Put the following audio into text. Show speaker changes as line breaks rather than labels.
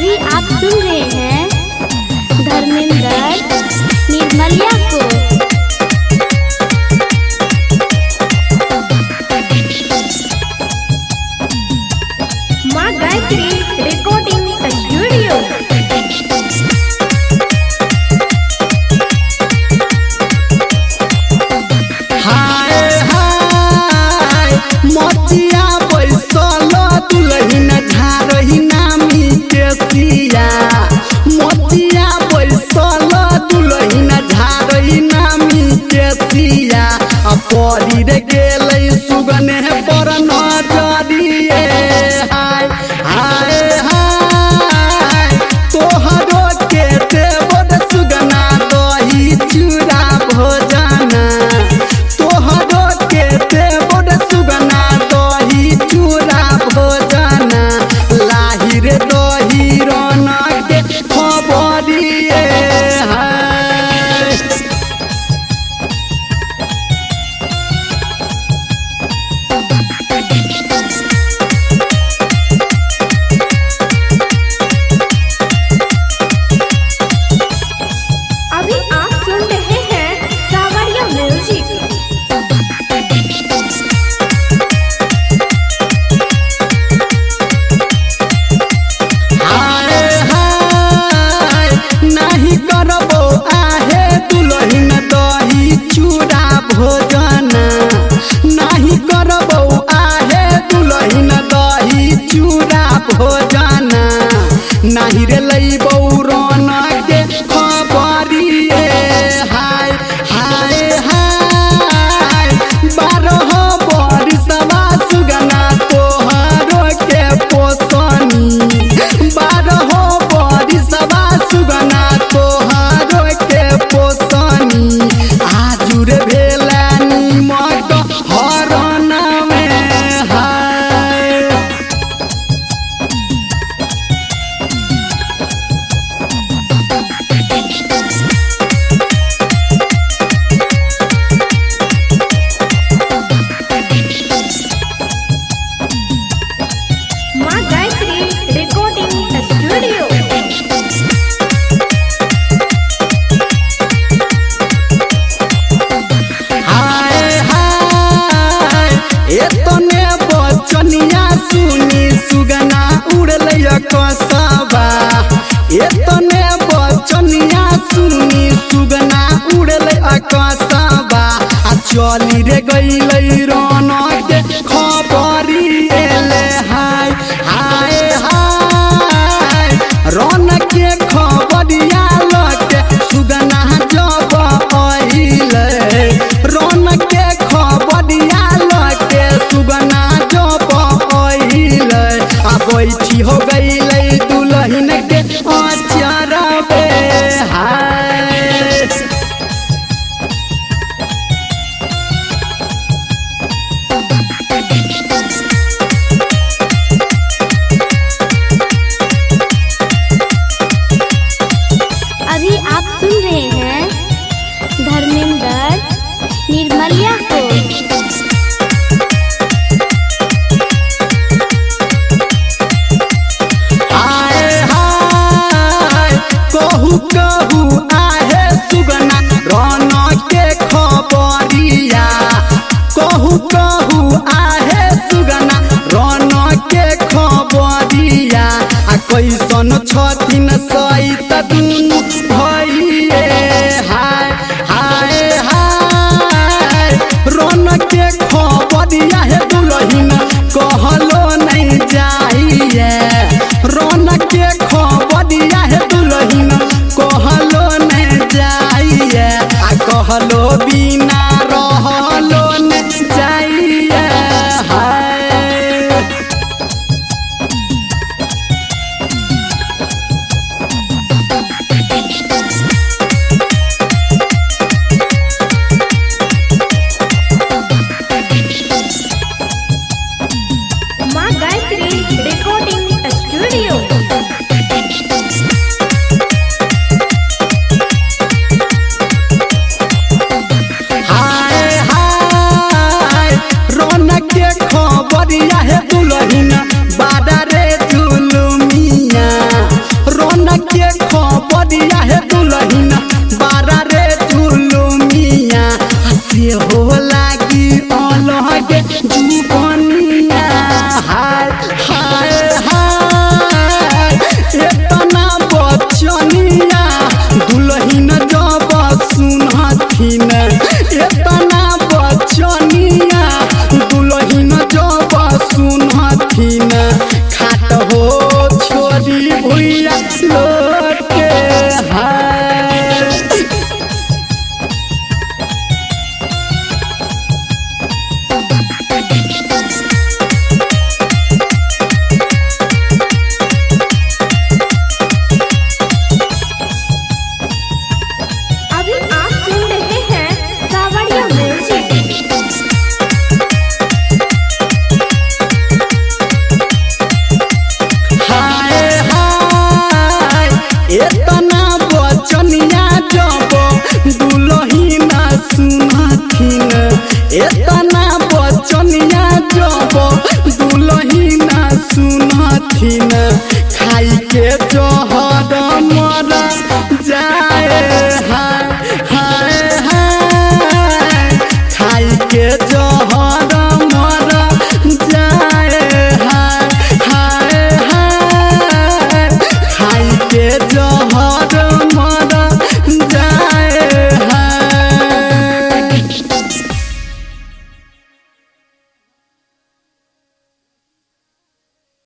अभी आप सुन रहे हैं धर्मेंद्र निर्मलिया को।
माँ गायत्री रिकॉर्डिंग स्टूडियो।
हाय हाय मोतिया बैसल दुलहिन झारही नामी केसिया। मोतिया बैसल दुलहिन झारही नामी केसिया। आ परी रे गेलै सुगने पर नजरिए। हाय हाय हाय तोहरो के देबो रे सुगना दही चूड़ा भोजना। तोहरो के देबो रे सुगना दही चूड़ा भोजना। लाही रे दही रन के खबरिए। हाय
अभी आप सुन रहे हैं सावरिया म्यूजिक।
हाय हाय नाही करबो आहे दुलहिन दही चूड़ा भोजना। नाही करबो आहे दुलहिन दही चूड़ा भोजना। नाही रे लैबौ रन के खबरिए। हाय हाय हाय 12 बरिसवा सुगना तोहरो के पोसनी। 12 बरिसवा सुगना तोहरो के पोसनी। आजुर भेला निमक हरण में। हाय
माँ गायत्री रिकॉर्डिंग स्टूडियो।
हाय हाय एतने बचनिया सुनी सुगना उड़लै कसबा। एतने बचनिया सुनी सुगना उड़लै कसबा। आ चली रे गइलै रन के खबरी एले। हाय हाय हाय रन के खबरिया लके सुगना जब अइलै। रन के खबरिया लके सुगना जब अइलै। आ बैठी हो गइलै दुलहिन के अचरबे। हाय
अभी आप सुन रहे हैं धर्मेंद्र निर्मलिया को।
सुनथिन, खाट हो छोरी भुइया लोटे हाय।
अभी आप सुन रहे हैं सावरिया म्यूजिक।
हाय हाय, एतना बचनिया जब दुलहिना सुनथिन, एतना बचनिया जब दुलहिना सुनथिन,